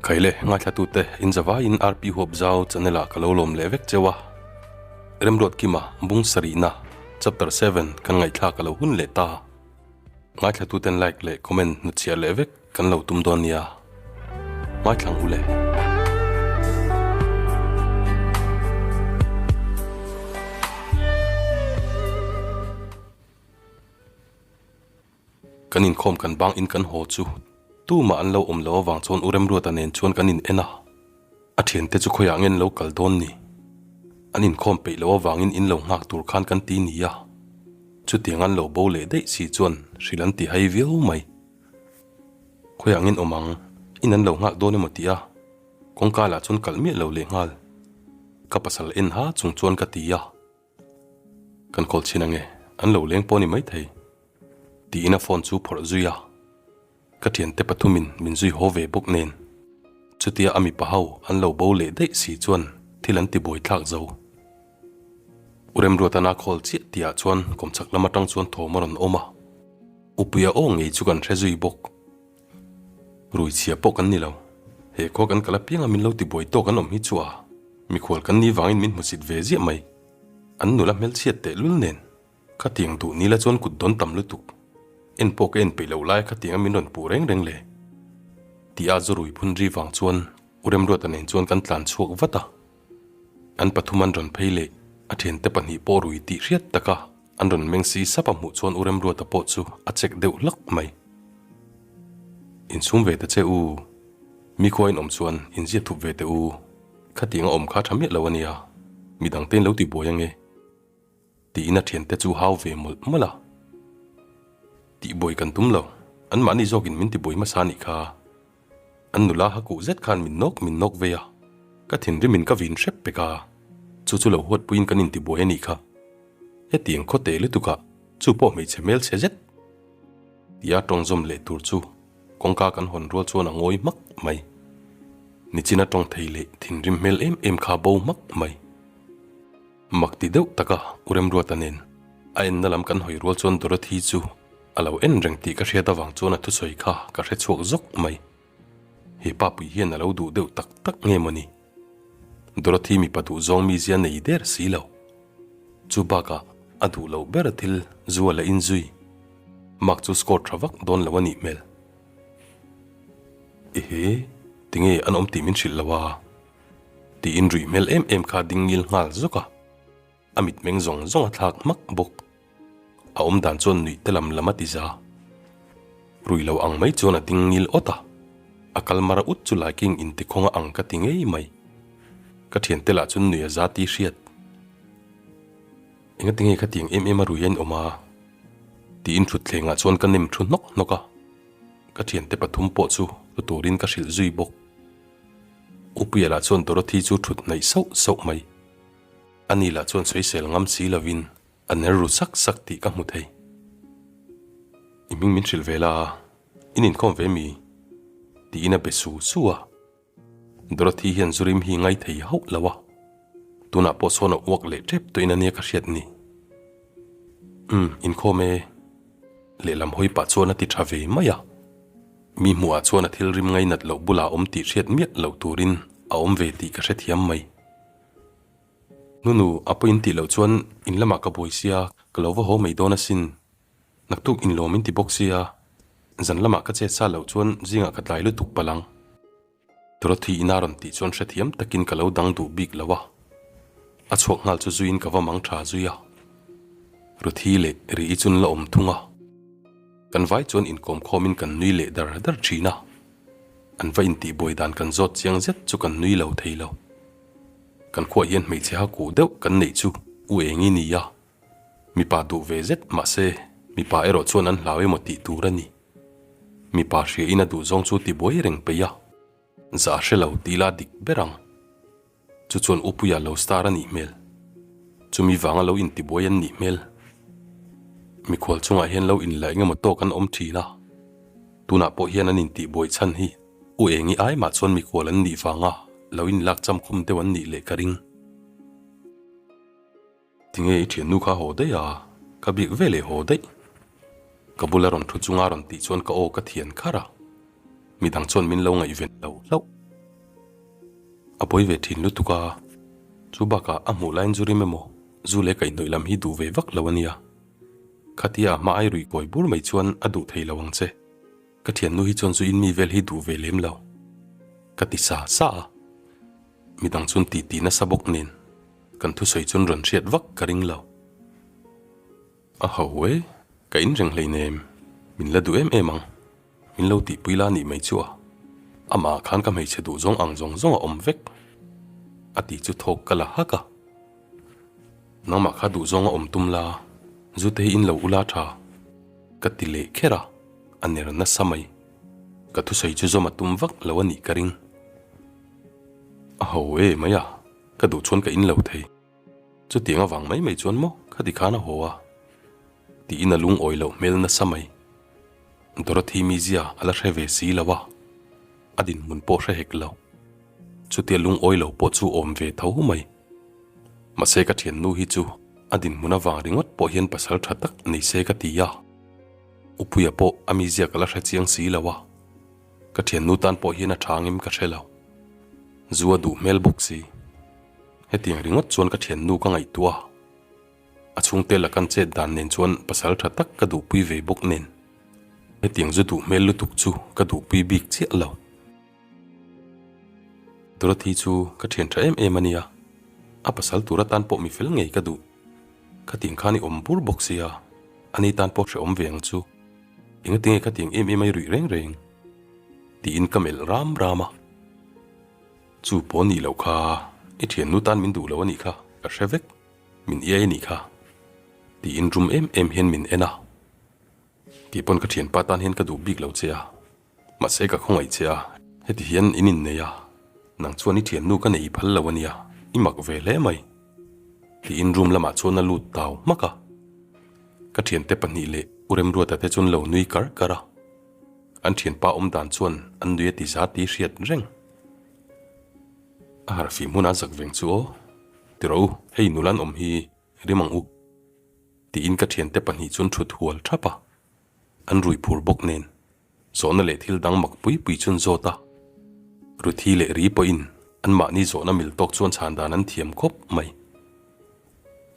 Khaile ngaithlatute in zavaiin RP Huap Zau channel ah ka lo lawm leh vek cheu a. Remruat Kima bung sarihna chapter seven kan ngaihthlak a lo hun leh ta. Ngaithlatuten like leh comment hnutchhiah leh vek kan lo tum dawn nia. Ngaithlang u le. Kan inkhawm kan bang in kan haw chu tumah an lo awm lo avang chuan U Remruata nen chuan kan in en a, a thiante chu khawiah nge an lo kal dawn ni? An inkhawm peih loh avangin in lo nghak tur khan kan ti ni a, chutiang an lo bo leh daih si chuan hrilh an ti hai viau mai. Khawiah nge an awm ang? In an lo nghak dawn emaw tih a, kawngka lah chuan kalh miah lo leh nghal. Ka pasal en ha chung chuan ka ti a. Kan call chhin ange, an lo leng pawh a ni maithei. Tiin a phone chu phawrh zui a, ka thiante pathumin min zui haw ve bawk nen. Chutia a mipa ho an lo bo leh daih si chuan thil an ti buai thlak zo. U Remruatana call chiah tihah chuan kawmchhak lam atang chuan thawm a rawn awm a, Upuia aw ngei chu kan hre zui bawk. Rui chhia pawh kan ni lo. He khua kan kal apianga min lo ti buai tawk an awm hi chu a mikhual kan ni vangin min hmusit ve ziah mai. An nula hmelchhiat teh lul nen. Khatiang duh nila chuan kut dawn tam lutuk. En pawh ka en peih loh lai khatianga min rawn puh reng reng le. Tih a zu rui phun ri vang chuan U Remruata nen chuan kan tlan chhuak vat a. An pathum an rawn phei leh a thiante pahnih pawh rui tih hriat taka An rawn meng si sap a hmuh chuan U Remruata pawh chu a check deuh hlak mai. Inchhum ve ta che u, mi khua in awm chuan inzia thup ve teh u, khatiang a awm kha tha miah lo a nia, midang te in lo ti buai ange, tiin a thiante chu hau ve mawlh mawlh a. Tihbuai kan tum lo, anmahni zawkin min tibuai hmasa a nih kha. An nula ha kuh zet khan min nawk min nawk vei a, ka thinrim in ka vin hrep pek a, chu chu lo huatpuiin kan intibuai a nih kha. Hetiang khaw teh lutuk ah chu pawh hmeichhe hmel chhe zet tia tawng zawm leh tur chu kawngka kan hawn rual chuan a ngawi hmak mai. Nichina tawng thei leh thinrim hmel em em kha bo hmak mai. Mak ti deuh taka U Remruata nen a enna lam kan hawi rual chuan Dorothy chu a lo en reng tih ka hriat avang chuan a thusawi kha ka hre chhuak zawk mai. He pa pui hian a lo duh deuh tak tak nge mawni? Dorothy mipa duh zawng mizia nei der si lo. Chu bakah a duh loh ber thil zu a la inzui. Mark chu score tha vak dawn lo a nih hmel. Ehe, tinge an awm tih min hrilh lo a? Tiin ruih hmel em em kha ding ngil nghal zawk a, a mitmeng zawng zawng a thlak hmak bawk. A awm dan chuan nuih te lam lam a ti za. Rui lo ang mai chuan a ding ngil awt a, a kal mar ut chu laiking intikhawnga ang ka ti ngei mai. Ka thiante lah chuan nuih a za ti hriat. Enga tinge khatiang em em a rui a in awm a? Tiin thutthlengah chuan ka nem thu hnawk hnawk a, ka thiante pathum pawh chu hlu turin ka hrilh zui bawk. Upuia lah chuan Dorothy chu thut hnaih sauh sauh mai. Ani lah chuan sawisel ngam si lovin a ner ru sak sak tih ka hmu thei. I hming min hrilh ve la, in inkhawm ve mi? tiin a be su su a. Dorothy hian Zurim hi ngai thei hauh lo a, tunah pawh sawn a uak leh tep tawhin a nia ka hriat ni. Umm, inkhawm e. Lehlam hawi pah chuan a ti tha ve mai a. Mi hmuhah chuan a thil rim ngainat loh bulah awm tih hriat miah loh turin a awm ve tih ka hrethiam mai. Nunu, a pawh in tih loh chuan in lamah ka buai sia, ka lo va haw mai dawn asin. Naktuk inlawm in ti bawk sia, zan lamah ka chet sa loh chuan zingah ka tlai lutuk palh ang. Dorothy ina rawn tih chuan hrethiam takin ka lo dang duh bik lo a, a chhuak nghal chu zuiin ka va mang tha zui a. Ruthi leh Ri-i chun la awm thung a. Kan vai chuan inkawm khawmin kan nui leh dar dar thin a, an va intihbuai dan kan zawt chiang zet chu kan nui lo thei lo. Kan khuaah hian hmeichhe ha kuh deuh kan neih chu u eng i ni a, mipa duh ve zet mahse mipa erawh chuan an hlau emaw tih tur a ni. Mipa hria in a duh zawng chu tibuai reng peih a, zah hre lo tih la dik ber ang. Chu chuan Upuia lo star a nih hmel. Chumi vanga lo intibuai an nih hmel. Mikhual chungah hian lo inla engemaw tawk an awm thin a. Tunah pawh hian an intihbuai chhan hi U Engi ai mah chuan mikhual an nih vanga lo inlak cham khum deuh an nih leh ka ring. Tinge i thiannu kha haw daih a, ka biak ve leh haw daih. Ka bula rawn thu chunga rawn tih chuan ka aw ka thian kharh a, midang chuan min lo ngaihven lo hlauh. A pawi ve thin lutuk a, chu bakah a hmuh laiin zu rim emaw zu leh kaihhnawih lam hi duh ve vak lo a nia. Khatia a hma ai ruih kawi bur mai chuan a duh thei lo ang che. Ka thiannu hi chuan zu in mi vel hi duh ve lem lo. Ka ti sa sa a. Midang chuan ti ti nasa bawk nen kan thusawi chuan rawn hriat vak ka ring lo. A ho e, ka in reng hleinem, min la duh em em ang, min lo tihpui la nih mai chu a, amah khan ka hmeichhe duh zawng ang zawng zawng a awm vek, a ti chu thawk ka la hak a. Nangmah kha duh zawng a awm tum la, zu te hi in lo ula tha, ka ti leh kher a, a ner nasa mai. Ka thusawi chu zawm a tum vak lo a nih ka ring. A ho e mai a, ka duh chuan ka in lo thei. Chutiang avang mai mai chuan maw khati khan a haw a? Tiin a lungawi loh hmel nasa mai. Dorothy mizia a la hre ve si lo a, a dinhmun pawh hre hek lo. Chutia lungawi lo pawh chu awm ve tho mai. Mahse ka thiannu hi chu a dinhmun avang ringawt pawh hian pasal tha tak nei se ka ti a. Upuia pawh a mizia ka la hre chiang si lo a, ka thiannu tan pawh hian a tha angim ka hre lo. Zu a duh hmel bawk si. Hetiang ringawt chuan ka thiannu ka ngaihtuah a, a chhungte la kan chet dan nen chuan pasal tha tak ka duhpui ve bawk nen hetiang zu duh hmel lutuk chu ka duhpui bik chiah lo. Dorothy chu ka thian tha em em a nia, a pasal tur atan pawh mi fel ngei ka duh. Khatiang khan i awm bur bawk sia, ani tan pawh hrehawm ve ang chu. Engatinge khatiang em em a i ruih reng reng? Tiin ka melh ram ram a. Chu pawh nih loh kha, i thiannu tan min duh lo a nih kha, ka hre vek, min iai a nih kha, tiin rum em em hian min en a. Kei pawn ka thianpa tan hian ka duh bik lo che a, mahse ka khawngaih che a, heti hian in innei a, nang chuan i thiannu ka nei phal lo a nia, i mak ve hle mai, tiin room lamah chuan a lut tau hmak a. Ka thiante pahnih leh U Remruata te chuan lo nui kar kar a. An thianpa awm dan chuan an nui a ti za tih hriat reng. A harhfih hmun a zak veng chu aw, ti rawh u, hei nula an awm hi rim ang u, tiin ka thiante pahnih chuan thut hual thap a. An rui phur bawk nen zawhna leh thil dang mak pui pui chuan zawt a. Ruthi leh ri pawhin anmahni zawhna mil tawk chuan chhan dan an thiam khawp mai.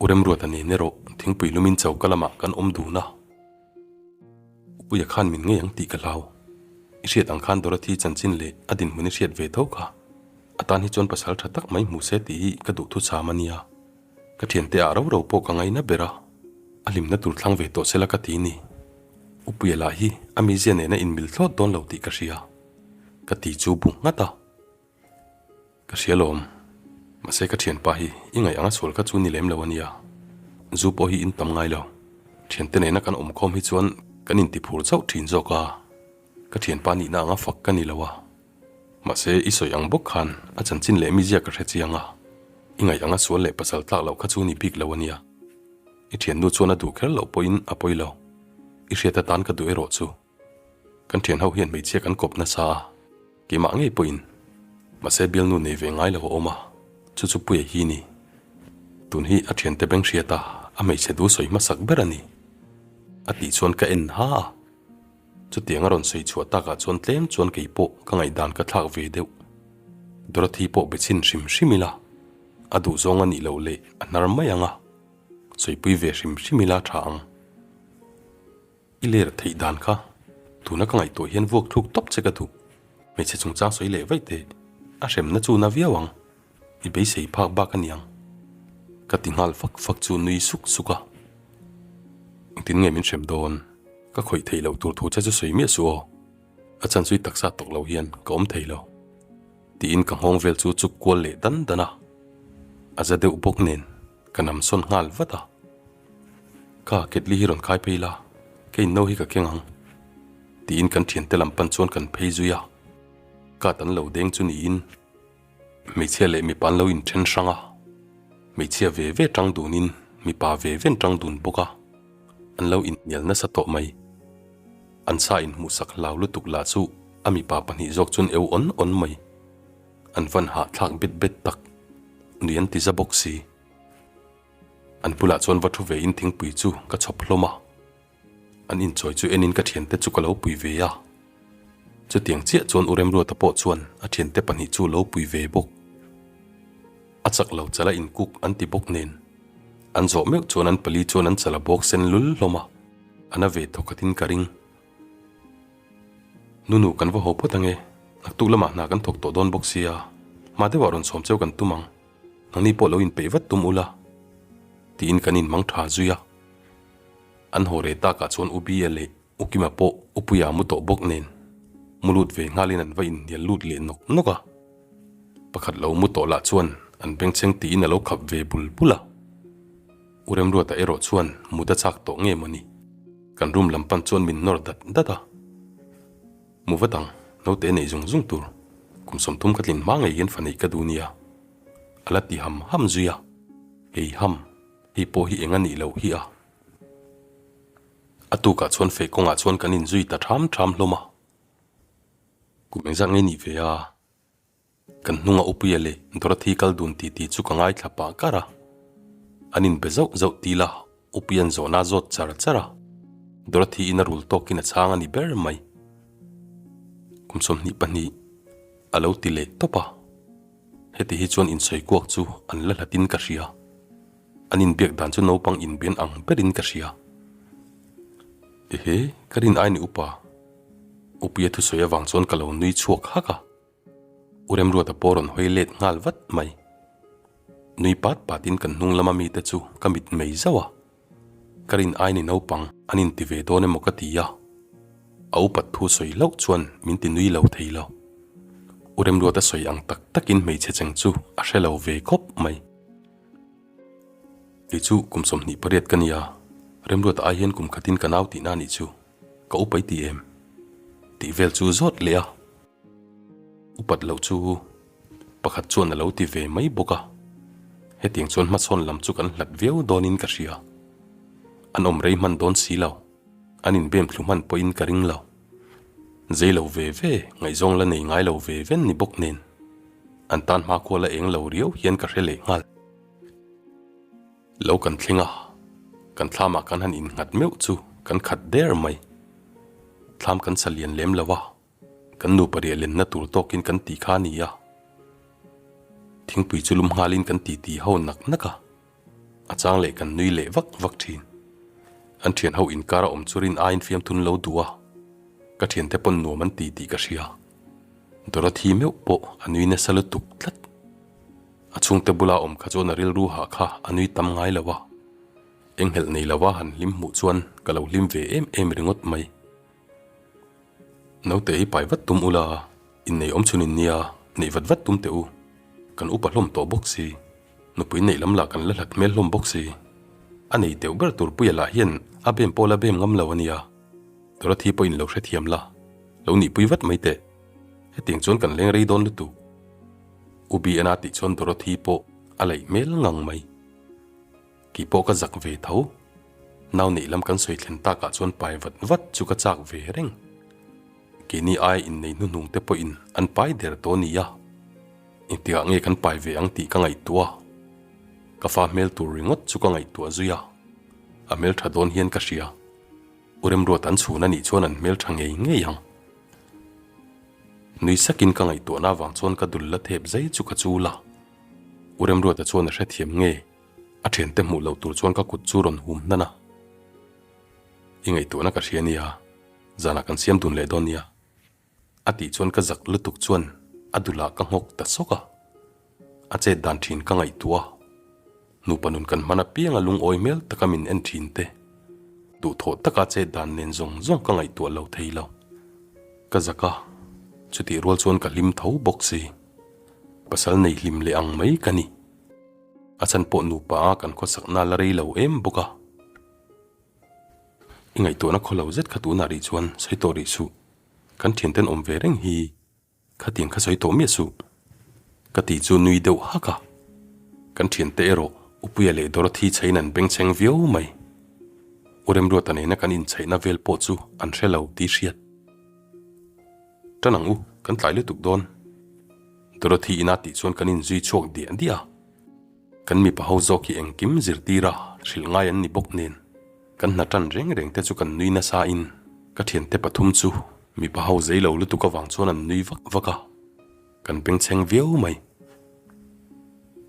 U Remruata nen erawh thingpui lumin choka lamah kan awm dun a. Upuia khan min ngei ang tih ka hlau. I hriat ang khan Dorothy chanchin leh a dinhmun i hriat ve tho kha. A tan hi chuan pasal tha tak mai hmu se tih hi ka duh thucham a nia. Ka thiante ah ro ro pawh ka ngaina ber a, a hlimna tur thlang ve tawh sela ka ti ni. Upuia lah hi a mizia nena inmil thlawt dawn lo tih ka hria. Ka ti chu bu nghat a. Ka hria lawm. Mahse ka thianpa hi i ngaih anga sual kha chu ni lem lo a nia. Zu pawh hi in tam ngai lo. Thiante nena kan awm khawm hi chuan kan inti phur chauh thin zawk a. Ka thianpa nihna anga fak ka ni lo a. Mahse i sawi ang bawk khan a chanchin leh mizia ka hre chiang a. I ngaih anga sual leh pasal tlak loh kha chu ni bik lo a nia. I thiannu chuan a duh kher loh pawhin a pawi lo. I hriat atan ka duh erawh chu. Kan thian ho hian hmeichhia kan kawp nasa a, keimah ngei pawhin mahse bialnu nei ve ngai lo a awm a, chu chu Puia hi ni. Tun hi a thiante beng hriat a, a hmeichhe du sawi hmasak ber a ni. A tih chuan ka en ha a, chutiang a rawn sawi chhuah takah chuan tlem chuan kei pawh ka ngaihdan ka thlak ve deuh. Dorothy pawh be chhin hrim hrim ila, a duhzawng a nih loh leh a hnar mai ang a, sawipui ve hrim hrim ila tha ang. I ler theih dan kha tuna ka ngaihtuah hian vuak thluk tawp che ka duh. Hmeichhe chungchang sawi leh vaih teh, a hremna chu na viau ang. I beisei phak bak a niang. Ka ti nghal fak fak chu nui suk suk a. Engtin nge min hrem dawn? Ka khawih theih loh tur thu che chu sawi miah suh aw. A chan chu i taksa tawk lo hian ka awm thei lo. Tiin ka nghawng vel chu chuk kual leh dan dan a. A za deuh bawk nen ka nam sawn nghal vat a. Ka ketli hi rawn khai phei la, ka inno hi ka keng ang. Tiin kan thiante lam pan chuan kan phei zui a. Kat an lo deng chu niin hmeichhia leh mipa an lo inthen hrang a. Hmeichhia ve ve tang dunin mipa ve ven tang dun bawk a. An lo inhnial nasa tawh mai. An sa inhmuhsak hlau lutuk lah chu a mipa pahnih zawk chuan eu awn awn mai. An van hahthlak bet bet tak. Nui an ti za bawk si. An bulah chuan va thu ve in thingpui chu ka chhawp hlawm a. An inchawi chu enin ka thiante chu ka lo pui ve a. Chutiang chiah chuan U Remruata pawh chuan a thiante pahnih chu lo pui ve bawk. A chak lo chala inkuk an ti bawk nen. An zawh meuh chuan an pali chuan an chala bawk sen lul hlawm a, a na ve thawkhatin ka ring. Nunu kan va haw phawt ange, naktuk lamah hna kan thawk tawh dawn bawk sia, hma deuhah rawn sawm cheu kan tum ang, nangni pawh lo inpeih vat tum ula, tiin kan inmang tha zui a. An haw reh takah chuan U Bia leh U Kima pawh U Puia mu tawh bawk nen mu lut ve nghalin an va inhnial lut leh nawk nawk a. Pakhat lo mu tawh lah chuan an bengchheng tiin a lo khap ve bul bul a. U Remruata erawh chuan mut a chak tawh nge mawni? Kan room lam pan chuan min nawr dat dat a. Mu vat ang, naute neih zung zung tur. Kum 30 ka tlin hma ngei hian fa neih ka duh nia. A la ti ham ham zui a. Hei ham, hei pawh hi eng a nih loh hi a. A tukah chuan feh kawngah chuan kan inzui ta ṭham ṭham hlawm a. Kum engzat ngei nih ve a? Kan hnunga Upuia leh Dorothy kal dun ti ti chu ka ngaithla pah kar a. An inbe zauh zauh til a, Upuia'n zawhna a zawt char char a. Dorothy-in a rul tawkin a chhang a ni ber mai. Kum 22 a lo ti leh tawp a. Heti hi chuan insawi kuak chu an la hlatin ka hria. An inbiak dan chu naupang inbian ang berin ka hria. Ehe, ka rin ai ni upa. Upuia thusawi avang chuan ka lo nui chhuak hak a. U Remruata pawh rawn hawi let nghal vat mai. Nui pat patin kan hnung lama mite chu ka mit mei zauh a. Ka rin ai ni naupang an inti ve dawn emaw ka ti a. A upat thu sawi hlauh chuan min ti nui lo thei lo. U Remruata sawi ang tak takin hmeichhe cheng chu a hre lo ve khawp mai. Kei chu kum 28 ka nia, Remruata ai hian kum khatin ka nau tihna anih chu, ka upa i ti em? Tih vel chu zawt leh a. Upat loh chu pakhat chuan a lo ti ve mai bawk a, hetiang chuan hmasawn lam chu kan hlat viau dawnin ka hria. An awm rei hman dawn si lo, an inbem thlu hman pawhin ka ring lo. Zei lo ve ve, ngaihzawng la nei ngai lo ve ven ni bawk nen, an tan hmakhua la eng lo riau hian ka hre leh nghal. Lo kan thleng a, kan thlamah kan han innghat meuh chu kan khat der mai. Thlam kan sa lian lem lo a. Kan nupa riah lenna tur tawkin kan ti kha a ni a, thingpui chu lum nghalin kan ti ti ho nak nak a, a chang leh kan nui leh vak vak thin. An thian ho inkar a awm chu rin aiin fiamthun lo duh a, ka thiante pawn nuam an ti tih ka hria. Dorothy meuh pawh a nui nasa lutuk tlat. A chhungte bula awm kha chuan a rilru hah kha a nui tam ngai lo a, enghelh nei lova han hlim hmuh chuan ka lo hlim ve em em ringawt mai. Naute hi pai vat tum ula, innei awm chhun in nia, neih vat vat tum teh u. Kan upa hlawm tawh bawk si, nupui neih lam lah kan la hlat hmel hlawm bawk si. A nei deuh ber tur puia lah hian a bem pawh la bem ngam lo a nia. Dorothy pawhin lo hrethiam la, lo nihpui vat mai teh. Hetiang chuan kan leng rei dawn lutuk. U BN-a tih chuan Dorothy pawh a laih hmel ngang mai. Kei pawh ka zak ve tho. Nau neih lam kan sawi thlen takah chuan pai vat vat chu ka chak ve reng. Keini ai innei hnuhnung te pawhin an pai der tawh nia. Engtikah nge kan pai ve ang tih ka ngaihtuah a. Ka fa hmel tur ringawt chu ka ngaihtuah zui a. A hmel tha dawn hian ka hria. U Remruat an chhun anih chuan an hmel tha ngei ngei ang. Nui sakin ka ngaihtuahna avang chuan ka dul la thep zai chu ka chul a. U Remruata chuan a hrethiam nge? A thiante hmuh loh tur chuan ka kut chu rawn hum hnan a. I ngaihtuahna ka hria nia, zanah kan siam dun leh dawn nia. A tih chuan ka zak lutuk chuan a dulah ka nghawk ta sawk a. A chet dan thin ka ngaihtuah a, nupa nun kan hman apianga lungawi hmel taka min en thin te, duhthawh taka chet dan nen zawng zawng ka ngaihtuah lo thei lo. Ka zak a, chutih rual chuan ka hlim tho bawk si. Pasal nei hlim leh ang mai ka ni. A chhan pawh nupa a kan khawsakna la rei lo em bawk a. I ngaihtuahna khaw lo zet kha tunah rih chuan sawi tawh rih suh. Kan thianten awm ve reng hi khatiang kha sawi tawh miah suh. Ka ti chu nui deuh hak a. Kan thiante erawh Upuia leh Dorothy chhein an bengchheng viau mai. U Remruata nena kan inchheihna vel pawh chu an hre lo tih hriat. Tan ang u, kan tlai lutuk dawn. Dorothy ina tih chuan kan inzui chhuak diah diah a. Kan mipa ho zawk hi engkim zirtir a hrilh ngai an ni bawk nen. Kan hna tan reng reng te chu kan nui nasa in ka thiante pathum chu mipa ho zei lo lutuk avang chuan an nui vak vak a. Kan bengchheng viau mai.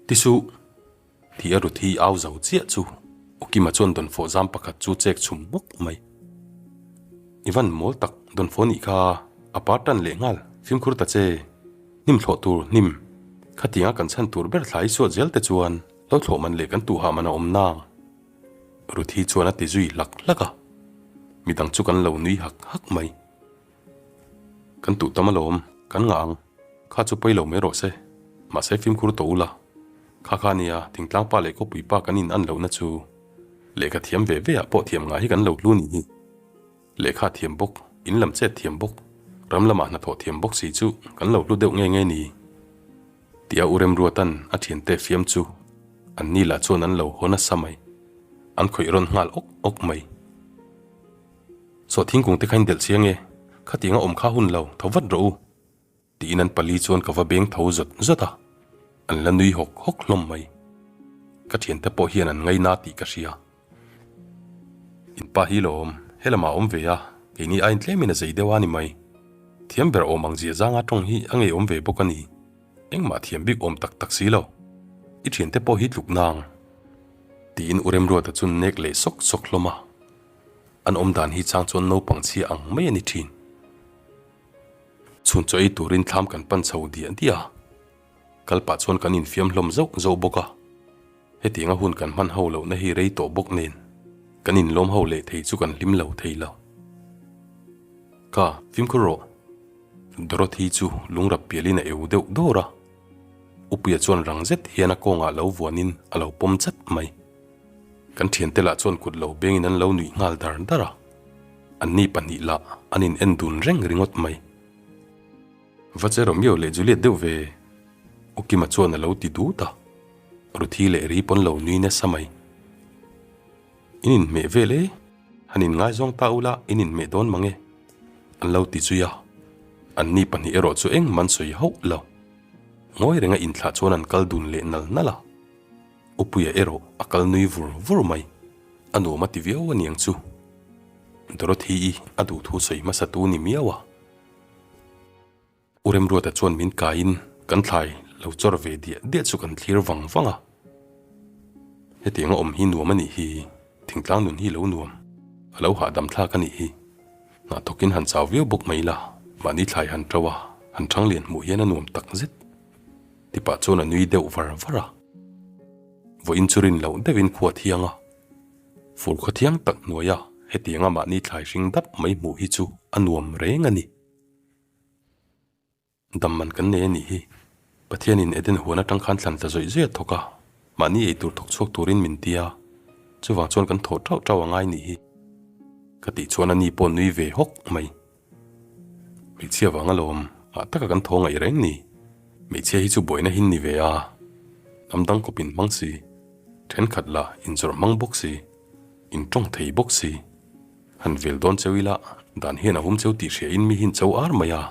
Ti suh! Ti a Ruthi au zo chiah chu Ukima chuan dawnfawh zam pakhat chu chek chhum bawk mai. I van mawl tak dawnfawh nih kha a par tan leh nghal fimkhur ta che. Hnim thlawh tur hnim khatianga kan chhan tur ber thlai suat zel te chuan lo thlawh man leh kan tuh hah man a awm nang. Ruthi chuan a ti zui hlak hlak a, midang chu kan lo nui hak hak mai. Kan tuh tam alawm, kan ngah ang. Kha chu pawi lo mai rawh se, mahse fimkhur tawh ula. Kha kha nia, thingtlang pa leh khawpui pa kan in an lohna chu lehkha thiam ve ve ah pawh thiam ngah hi kan lo hlu nih hi. Lehkha thiam bawk, in lam chet thiam bawk, ram lamah hnathawh thiam bawk si chu kan lo hlu deuh nge nge ni. Tia U Remruatan a thiante fiam chu an ni lah chuan an lo haw nasa mai. An khawih rawn nghal awk awk mai. Saw thingkung te kha in delh chiang e, khatiang a awm kha hun lo, tho vat rawh u. Tiin an pali chuan ka va beng tho zawt zawt a, an la nui hawk hawk hlawm mai. Ka thiante pawh hian an ngaina tih ka hria. In pa hi lawm, helamah a awm ve a, keini aiin tlemin a zei deuh a ni mai. Thiam ber awm ang zia zanga tawng hi a ngeiawm ve bawk a ni. Engmah thiam bik awm tak tak si lo. I thiante pawh hi tluk nang. Tiin U Remruata chu nek leh sawk sawk hlawm a. An awm dan hi chang chuan naupang chhia ang mai a ni thin. Chhun chaw ei turin thlam kan pan chho diah diah a, kal pah chuan kan infiam hlawm zauh zauh bawk a. Hetianga hun kan hman ho lohna hi rei tawh bawk nen kan inlawm ho leh thei chu kan hlim lo thei lo. Ka fimkhur rawh. Dorothy chu lungrap pialin a eu deuh dawr a. Upuia chuan rang zet hian a kawngah lo vuanin a lo pawm chat mai. Kan thiante lah chuan kut lo bengin an lo nuih nghal dar dar a, anni pahnih lah an in en dun reng ringawt mai. Va che Romeo leh Juliet deuh ve, Ukima chuan a lo ti dut a, Ruthi leh Ri pawn lo nui nasa mai. In inhmeh vel e, han in ngaizawng ta ula in inhmeh dawn mang e, an lo ti zui a, anni pahnih erawh chu engmah an sawi hauh lo. Ngawi renga inthlah chuan an kal dun leh nal nal a. Upuia erawh a kal nui vur vur mai. A nuam a ti viau aniang chu. Dorothy-i a duhthu sawi hmasa tu ni miau a. U Remruata chuan min kaiin kan thlai lo chawr ve diah diah chu kan thlir vang vang a. Hetiang a awm hi nuam a nih hi, thingtlang nun hi lo nuam, a lo hahdam thlak a nih hi. Hnah thawkin han chau viau bawk mai la, mahni thlai han ṭo a, han ṭhang lian hmuh hian a nuam tak zet. Ti pah chuan a nui deuh var var a. Vawiin chu rin loh deuhin khua thiang a. Fur khaw thiang tak hnuaia hetianga mahni thlai hring dap mai hmuh hi chu a nuam reng a ni. Dam man kan nei a nih hi. Pathianin Eden huan atang khan thlan tla zawih zawih a thawk a, mahni ei tur thawk chhuak turin min ti a, chuvang chuan kan thawh tauh tauh a ngai nih hi. Ka tih chuan a ni pawh nui ve hawk mai. Hmeichhia vang alawm, ah taka kan thaw ngaih reng ni. Hmeichhia hi chu buaina hin ni ve a, hnam dang kawp in hmang si, thenkhat la inzawrh hmang bawk si, in tawng thei bawk si. Han vel dawn cheu ila, dan hian a hum cheu tih hria in mi hin cho ar mai a,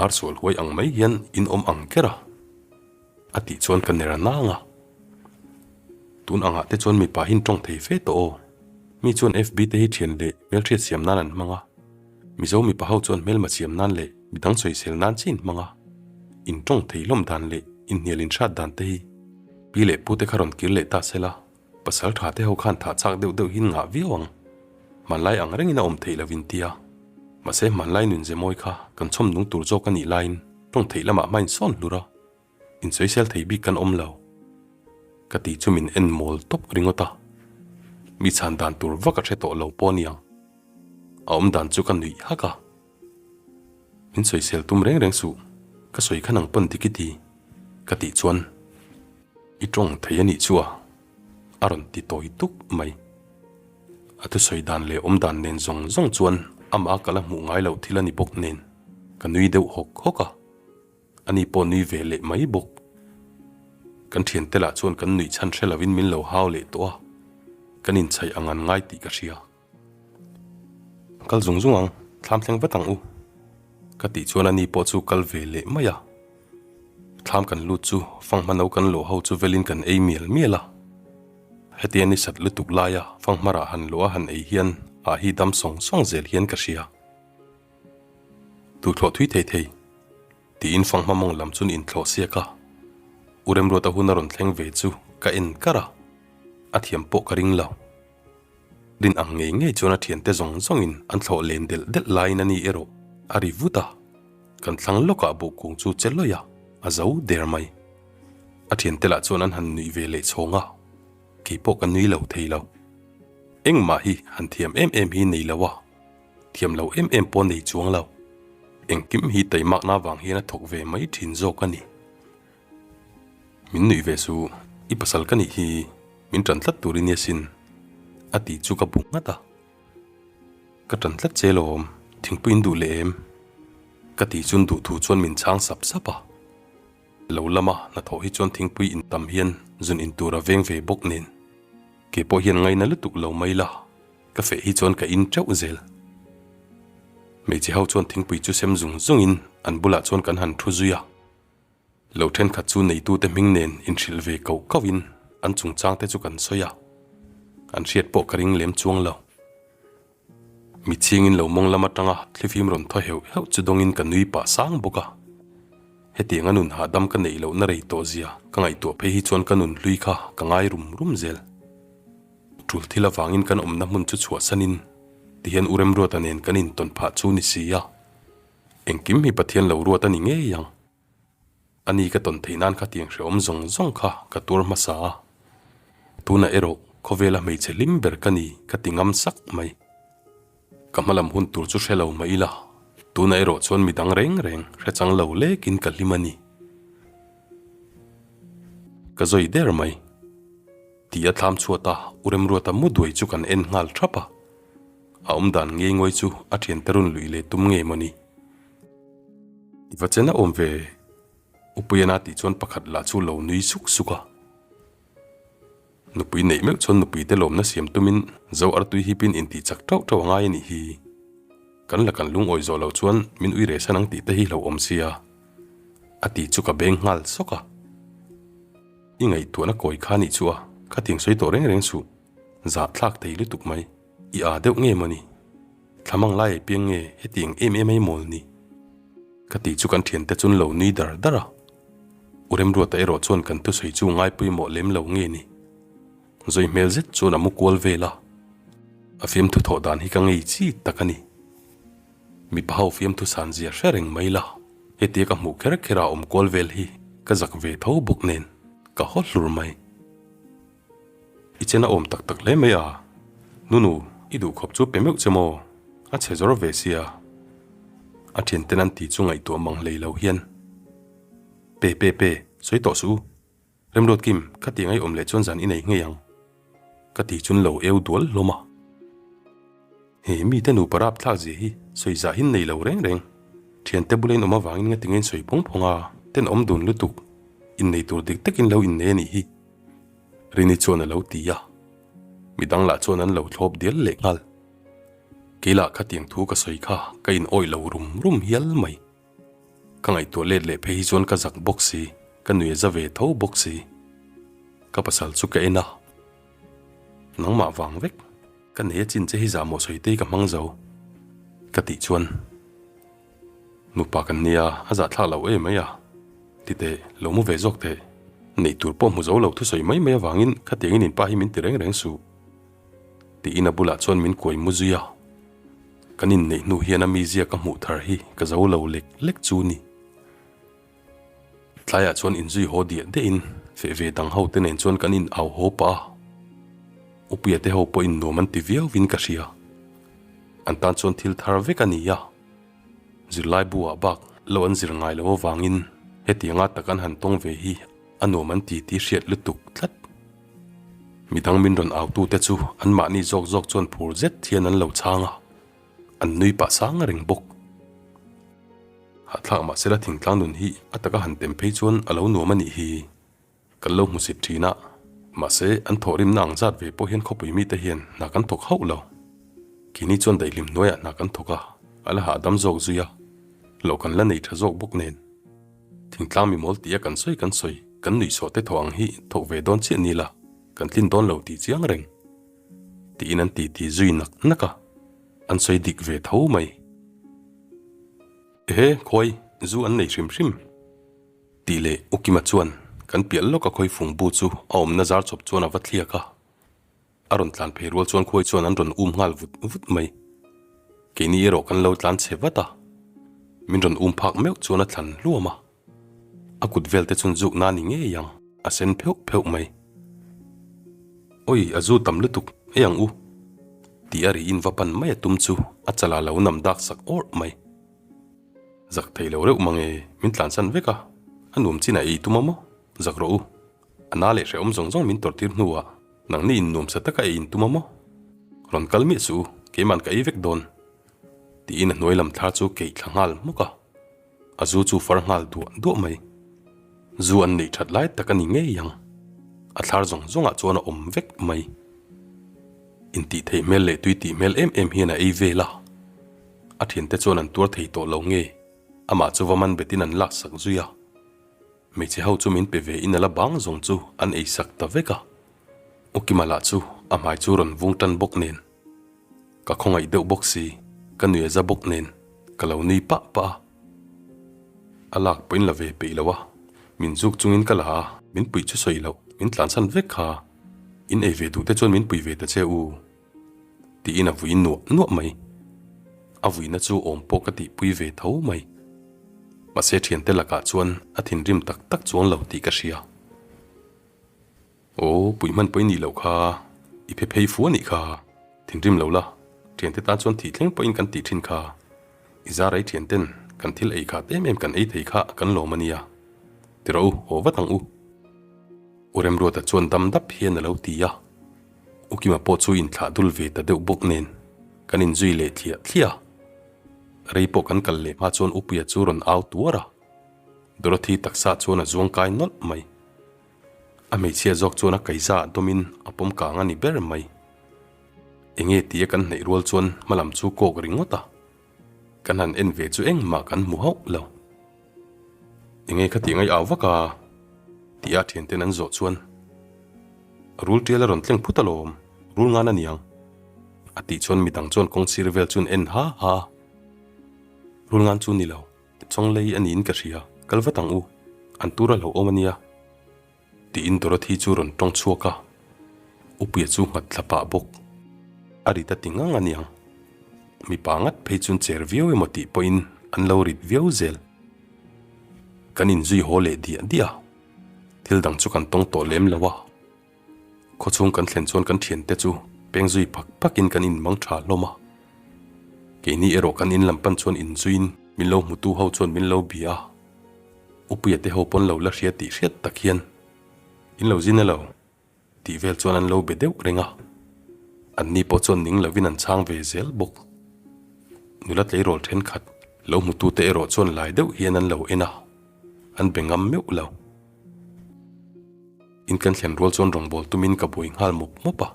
ar sual huai ang mai hian in awm ang ker a, a tih chuan ka ner a nang a. Tun angah te chuan mipa hin tawng thei fe tawh aw. Mi chuan FB te hi thian leh hmelhriat siam nan an hmang a. Mizo mipa ho chuan hmelma siam nan leh midang sawisel nan chiin hmang a. In tawng thei hlawm dan leh inhnial inhrat dan te hi pi leh pu te kha rawn kir leh ta sela pasal tha te ho khan thah chak deuh deuh hin ngah viau ang. Hmanlai ang rengin a awm theih lovin tia. Mahse hmanlai nun ze mawi kha kan chhawm nung tur zawk a nih laiin tawng theih lamah hma insawn hlur a. Insawisel thei bik kan awm lo. Ka tih chu min en mawl tawp ringawt a. Mi chhan dan tur vak a hre tawh lo pawh aniang. A awm dan chu ka nuih hak a. Min sawisel tum reng reng suh, ka sawi kha nang pawn dik i ti, ka tih chuan i tawng thei a nih chu a, a rawn ti tawi tuk mai. A thusawi dan leh awm dan nen zawng zawng chuan amah ka la hmuh ngai loh thil a ni bawk nen ka nui deuh hawk hawk a. Ani pawh nui ve leh mai bawk. Kan thiante lah chuan kan nuih chhan hre lovin min lo hau leh tawh a, kan inchhaih ang an ngai tih ka hria. Kal zung zung ang, thlam thleng vat ang u. Ka tih chuan ani pawh chu kal ve leh mai a. Thlam kan lut chu fanghma no kan lawh ho chu velin kan ei mial mial a. Hetia ni sat lutuk laia fanghma rah han lawh a han ei hian ah hi dam sawng sawng zel hian ka hria. Tuhthlawh thui thei thei, tiin fanghma mawng lam chuan inthlawh siak a. U Remruata hun a rawn thleng ve chu ka en kar a, a thiam pawh ka ring lo. Rin ang ngei ngei chuan a thiante zawng zawngin an thlawh len delh delh laiin a ni erawh a ri vut a, kan thlang lawkah buh kung chu che lawih a, a zo der mai. A thiante lah chuan an han nuih ve leh chhawng a, kei pawh ka nui lo thei lo. Engmah hi han thiam em em hi nei lo a, thiam lo em em pawh nei chuang lo. Engkim hi taimakna vang hian a thawk ve mai thin zawk a ni. Min nuih ve su, i pasal ka nih hi, min tan tlat tur i nia sin, a ti chu ka bu nghat a. Ka tan tlat che lawm, thingpui in duh leh em? Ka ti chun duh thu chuan min chhang sap sap a. Lo lama hnathawh hi chuan thingpui in tam hian zun in tur a veng ve bawk nen. Kei pawh hian ngaina lutuk lo mai la, ka feh hi chuan ka in teuh zel. Hmeichhe ho chuan thingpui chu sem zung zungin an bulah chuan kan han thu zui a. Lo thenkhat chu neitute hming nen inhrilh ve koh kohin an chungchangte chu kan sawi a, an hriat pawh ka ring lem chuang lo. Mitchhingin lo mawng lam atanga thlifim rawn thaw heuh heuh chu dawngin ka nui pah sang bawk a. Hetianga nun hahdam ka neih lohna rei tawh zia ka ngaihtuah phei hi chuan ka nun hlui kha ka ngai rum rum zel. Tul thil avangin kan awmna hmun chu chhuahsanin tihian U Remruata nen kan intawn phah chu ni si a, engkim hi Pathian lo ruat a ni ngei ang. A ni ka tawn theih nan khatiang hrehawm zawng zawng kha ka tuar hmasa a, tunah erawh khawvela hmeichhe hlim ber ka ni ka ti ngam sak mai. Ka hmalam hun tur chu hre lo mah ila, tunah erawh chuan midang reng reng hre chang lo lekin ka hlim a ni. Ka zawi der mai. Ti a thlam chhuat a, U Remruata mu duai chu kan en nghal thap a. A awmdan ngei ngawi chu a thiante rawn luih leh tum ngei maw ni? I va chen a awm ve? Upuiana tih chuan pakhat lah chu lo nui suk suk a. Nupui neih meuh chuan nupui te lawmna siam tumin zo artui hipin intih chak tauh tauh a ngai a nih hi. Kan la kan lungawi zawh loh chuan min ui reh san ang tih te hi hlauhawm sia. A tih chu ka beng nghal sawk a. I ngaihtuahna kawi kha nih chu a, khatiang sawi tawh reng reng suh. Zahthlak thei lutuk mai. I aa deuh nge mawni? Thlamang lai ei piang nge hetiang em em ei mawl ni? Ka tih chu kan thiante chun lo nui dar dar a. U Remruata erawh chuan kan thusawi chu ngai pawimawh lem lo nge ni? Zawi hmel zet chuan a mu kual vel a. A fiamthu thawh dan hi ka ngei chi tak a ni. Mipa ho fiamthu san zia hre reng mai la, hetia ka hmuh kher kher a awm kual vel hi ka zak ve tho bawk nen ka haw hlur mai. I chen a awm tak tak hle mai a, Nunu, i duh khawp chu pe meuh che maw? A chhe zawr ve sia. A thianten an ti chu ngaihtuah mang hlei lo hian, Pe pe pe, sawi tawh suh u. Remruat Kim, khatiang ei awm leh chuan zan i nei ngei ang. Ka ti chun lo eu dual hlawm a. He mite nupa rap thlak zia hi sawi zah hin nei lo reng reng. Thiante bula in awm avangin nga tinge in sawi phawng phawng a, ten awm dun lutuk. Innei tur dik takin lo innei a nih hi. Rini chuan a lo ti a, midang lah chuan an lo thlawp dial leh nghal. Kei lah khatiang thu ka sawi kha ka in awih lo rum rum hial mai. Ka ngaihtuah let leh phei hi chuan ka zak bawk si, ka nui a za ve tho bawk si. Ka pasal chu ka en a, nangmah vang vek ka nei a chin che hi zahmawh sawi te hi ka hmang zo ka tih chuan. Nupa kan nia, a zahthlak loh em mai a. Ti teh, lo mu ve zawk teh. Neih tur pawh hmu zo lo thusawi mai mai avangin khatiangin inpa hi min ti reng reng suh. Tiin a bulah chuan min kuai mu zui a. Kan inneih hnu hian a mizia ka hmuh thar hi ka zo lo lek lek chu ni. Tlaiah chuan inzui haw diah diahin feh ve dang ho te nen chuan kan in au haw pah a. Upuia te ho pawh in nuam an ti viauvin ka hria. An tan chuan thil thar vek a ni a. Zirlai buah bak lo an zir ngai lo avangin hetianga tak an han tawng ve hi a nuam an ti tih hriat lutuk tlat. Midang min rawn autute chu anmahni zawk zawk chuan phur zet hian an lo chhang a, an nui pah sang reng bawk. Hahthlak mahsela thingtlang nun hi a taka han tem phei chuan a lo nuam a nih hi. Kan lo hmusit thin a, mahse an thawhrimna ang zat ve pawh hian khawpui mite hian hna kan thawk hauh lo. Keini chuan daihlim hnuaiah hna kan thawk a, a la hahdam zawk zui a, hlawh kan la nei tha zawk bawk nen. Thingtlang mi mawl tia kan sawi kan sawi, kan nuihsawh te thawh ang hi thawk ve dawn chiah ni la, kan tlin dawn lo tih chiang reng. Tiin an titi zui nak nak a, an sawi dik ve tho mai. Ehe, khawi, zu an nei hrim hrim. Tih leh U Kima chuan kan piah lawk a khawifung bu chu a awmna zar chawp chuan a va thliak a. A rawn tlan phei rual chuan khuai chuan an rawn um nghal vut vut mai. Keini erawh kan lo tlan chhe vat a. Min rawn um phak meuh chuan a thlan hluam a. A kut vel te chuan zuk na ni ngei ang, a sen pheuh pheuh mai. Awi, a zu tam lutuk, ei ang u. Tih a ri in va pan mai a tum chu a chala lo nam dak sak awrh mai. Zak thei lo reuh mange, min tlansan vek a, a nuam chin a ei tum a maw? Zak rawh u. A na leh hrehawm zawng zawng min tawrhtir hnuah nangni in nuamsa taka ei in tum a maw? Rawn kal miah suh u, keiman ka ei vek dawn. Tiin a hnuai lam thla chu keih thla nghal hmawk a. A zu chu far nghal duah duah mai. Zu an neih that lai tak a ni ngei ang. A thlar zawng zawngah chuan a awm vek mai. Intih theih hmel leh tui tih hmel em em hian a ei vel a. A thiante chuan an tuar thei tawh lo nge, amah chu va man betin an laksak zui a. Hmeichhe ho chu min pe ve in a la bang zawng chu an ei sak ta vek a. Ukima lah chu a hmai chu rawn vung tan bawk nen. Ka khawngaih deuh bawk si, ka nui a za bawk nen ka lo nui pah pah a. A lak pawhin la ve peih lo a, min zuk chungin ka la a, min puih chu sawi loh, min tlansan vek kha. In ei ve duh te chuan min pui ve ta che u. Tiin a vui nuah nuah mai. A vuina chu awm pawh ka tihpui ve tho mai. Mahse thiante lakah chuan a thinrim tak tak chuang lo tih ka hria. Aw, pui hman pawh i nih loh kha, i phe phei fu a nih kha. Thinrim lo la, thiante tan chuan thih thleng pawhin kan tih thin kha. I zar ei thianten kan thil ei khat em em kan ei thei kha kan lawm a nia. Ti rawh u, haw vat ang u. U Remruata chuan dam dap hian a lo ti a. U Kima pawh chu inthlah dul ve ta deuh bawk nen kan inzui leh thliah thliah a. Rei pawh kan kal leh hma chuan Upuia chu rawn au tuar a. Dorothy taksa chuan a zuang kai nawlh mai. A hmeichhia zawk chuan a kaiza ah dawmin a pawm kang a ni ber mai. Enge tia kan hnaih rual chuan hmalam chu kawk ringawt a. Kan han en ve chu engmah kan hmu hauh lo. Enge kha tih ngai au vak a? Tih a thianten an zawh chuan Rul tial a rawn tleng phut alawm, rul ngan a niang. A tih chuan midang chuan kawngsir vel chuan en ha ha a. Rul ngan chu ni lo, chawnglei a niin ka hria, kal vat ang u, an tur a hlauhawm a nia. Tiin Dorothy chu rawn tawng chhuak a, Upuia chu nghat thla pah bawk. A rit a ti ngang a niang. Mipa ngat phei chuan cher viau emaw tih pawhin an lo rit viau zel. Kan inzui haw leh diah diah a, thil dang chu kan tawng tawh lem lo a. Khawchhung kan thlen chuan kan thiante chu peng zui phak phakin kan inmang tha hlawm a. Keini erawh kan in lam pan chuan inzuiin min lo hmutu ho chuan min lo bia a. Upuia te ho pawn lo la hria tih hriat tak hian in lo zin elo tih vel chuan an lo be deuh reng a, an ni pawh chuan ning lovin an chhang ve zel bawk. Nula tleirawl thenkhat lo hmutute erawh chuan lai deuh hian an lo en a, an be ngam meuh lo. In kan thlen rual chuan rawngbâwl tumin ka buai nghal mawp mawp a,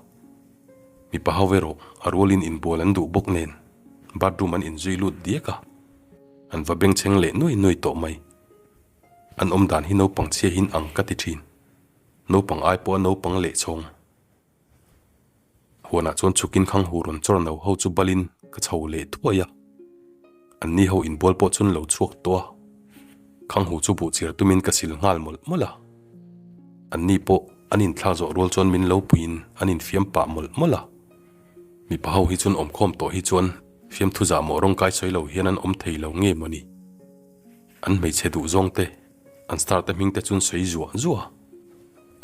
mipa ho erawh a rualin inbual an duh bawk nen bathroom an inzui lut diak a. An va bengchheng leh nuai nuai tawh mai. An awm dan hi naupang chhia hin ang ka ti thin. Naupang ai pawha naupang leh chhawng. Huanah chuan chhukin khang hu rawn chawr no ho chu balin ka chho leh thuai a. An ni ho inbual pawh chuan lo chhuak tawh a. Khang hu chu buhchir tumin ka sil nghal mawlh mawlh a. An ni pawh an inthlak zawh rual chuan min lo puiin an infiam pah mawlh mawlh a. Mipa ho hi chuan awmkhawm tawh hi chuan fiamthu zah mawh rawng kai sawi lo hian an awm thei lo nge mawni? An hmeichhe duh zawng te, an star te hming te chuan sawi zuah zuah a,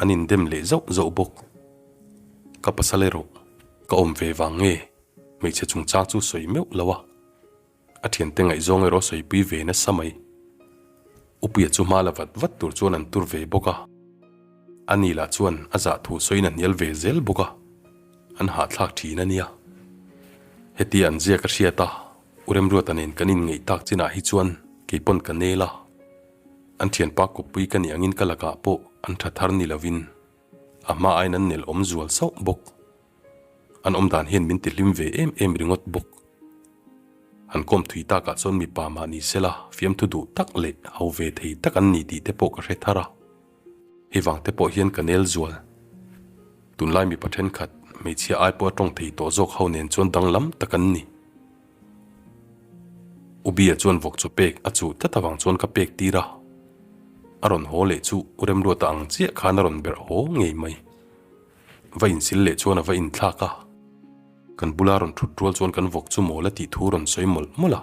an indem leh zauh zauh bawk. Ka pasal erawh ka awm ve vang nge hmeichhe chungchang chu sawi meuh lo a. A thiante ngaihzawng erawh sawipui ve nasa mai. Upuia chu hma la vat vat tur chuan an tur ve bawk a. Ani lah chuan a zah thu sawiin a hnial ve zel bawk a. An hahthlak thin a nia. Hetia an ziak a hriat a, U Remruata nen kan inngeih tak chinah hi chuan keipawn ka nel a. An thianpa kawppui ka nih angin ka lakah pawh an tha thar ni lovin a hma aiin an nel awm zual sauh bawk. An awm dan hian min ti hlim ve em em ringawt bawk. Han kawm thui takah chuan mipa mah ni sela fiamthu duh tak leh ho ve thei tak an ni tih te pawh ka hre thar a. Hei vang te pawh hian ka nel zual. Tunlai mipa thenkhat hmeichhia ai pawh a tawng thei tawh zawk ho nen chuan danglam tak an ni. Ubia chuan vawk chaw pek a chuh tlat avang chuan ka pek tir a. A rawn haw leh chu U Remruata ang chiah khan a rawn berh haw ngei mai. Va insil leh chuan a va inthlak a. Kan bula rawn thut rual chuan kan vawk chu mawl a tih thu rawn sawi mawlh mawlh a.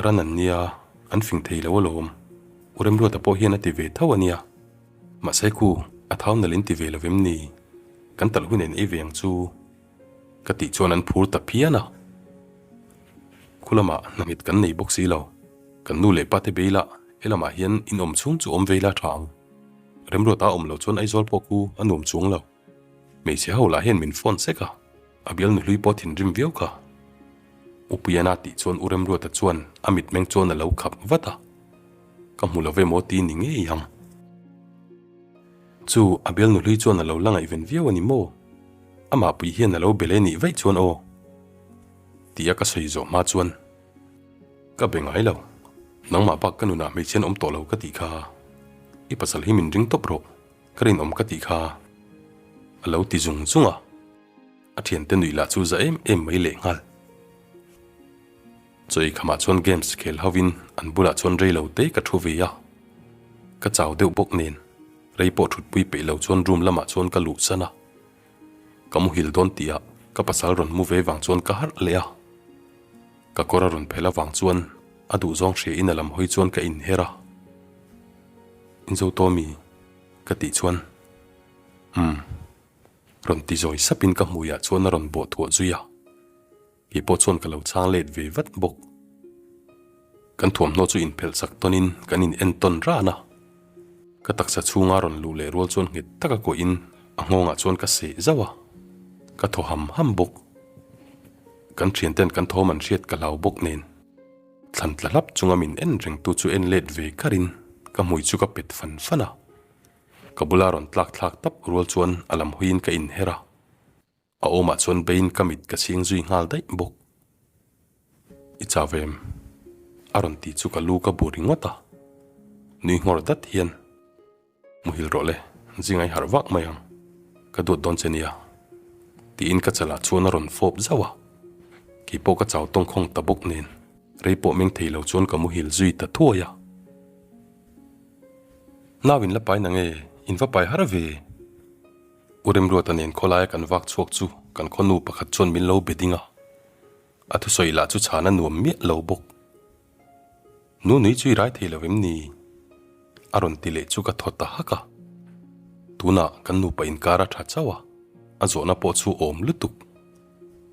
Ran an nia, an fing thei lo alawm. U Remruata pawh hian a ti ve tho a nia. Mahse khu, a thau nalh in ti ve lo vem ni? Kan talh hun en ei ve ang chu. Ka tih chuan an phur ta phian a. Khu lamah hnamit kan nei bawk si lo. Kan nu leh pa te bei lah he lamah hian in awm chhung chu awm vei la tha ang. Remruata awm lo chuan Aizawl pawh khu a nuam chuang lo. Hmeichhe ho lah hian min phone sek a, a bialnu hlui pawh thinrim viau kha. Upuiana tih chuan U Remruata chuan a mitmeng chuan a lo khap vat a. Ka hmu lo ve maw ti ni ngei ang. Chu a bialnu hlui chuan a lo la ngaihven viau a ni maw? Amah pui hian a lo be leh nih vaih chuan aw. Tia ka sawi zawh hma chuan. Ka be ngai lo. Nangmah bak ka nunah hmeichhe an awm tawh lo ka tih kha. I pasal hi min ring tawp rawh. Ka rinawm ka tih kha. A lo ti zung zung a. A thiante nuih lah chu za em em mai leh nghal. Chaw ei khamah chuan games khel hovin an bulah chuan rei lo te ka thu ve a. Ka chau deuh bawk nen rei pawh thutpui peih lo chuan room lamah chuan ka luh san a. Ka muhil dawn tihah ka pasal rawn mu ve vang chuan ka harh leh a. Ka kawr a rawn phelh avang chuan a duhzawng hria in a lam hawi chuan ka inher a. Inzo Tommy ka tih chuan Umm. Rawn ti zawi sapin ka hmuiah chuan a rawn bawh thuah zui a. Kei pawh chuan ka lo chhang let ve vat bawk. Kan thuamhnaw chu inphelh sak tawnin kan in en tawn ran a. Ka taksa chhunga rawn luh leh rual chuan nghet taka kuahin a nghawngah chuan ka seh zauh a. Ka thaw ham ham bawk. Kan thianten kan thawm an hriat ka hlau bawk nen. Thlan tla hlap chunga min en rengtu chu en let ve karin ka hmui chu ka pet fan fan a. Ka bula rawn tlak thlak tap rual chuan a lam huiin ka inher a. A awmah chuan beiin ka mit ka chhing zui nghal daih bawk. I chau em? A rawn ti chu ka lu ka bu ringawt a. Nui nghawr dat hian, Muhil rawh le, zingai harh vak mai ang. Ka duat dawn che nia. Tiin ka chalah chuan a rawn fawp zauh a. Kei pawh ka chau tawngkhawng ta bawk nen, rei pawh meng thei lo chuan ka muhil zui ta thuai a. Nau in la pai na nge? In va pai har ve? U Remruata nen khawlaia kan vak chhuak chu kan khaw nu pakhat chuan min lo be ding a, a thusawi lah chu chhan a nuam miah lo bawk. Nu nui chu i rai thei lo em ni? A rawn ti leh chu ka thaw ta hak a. Tunah kan nupa inkar a tha chauh a, a zawhna pawh chu awm lutuk.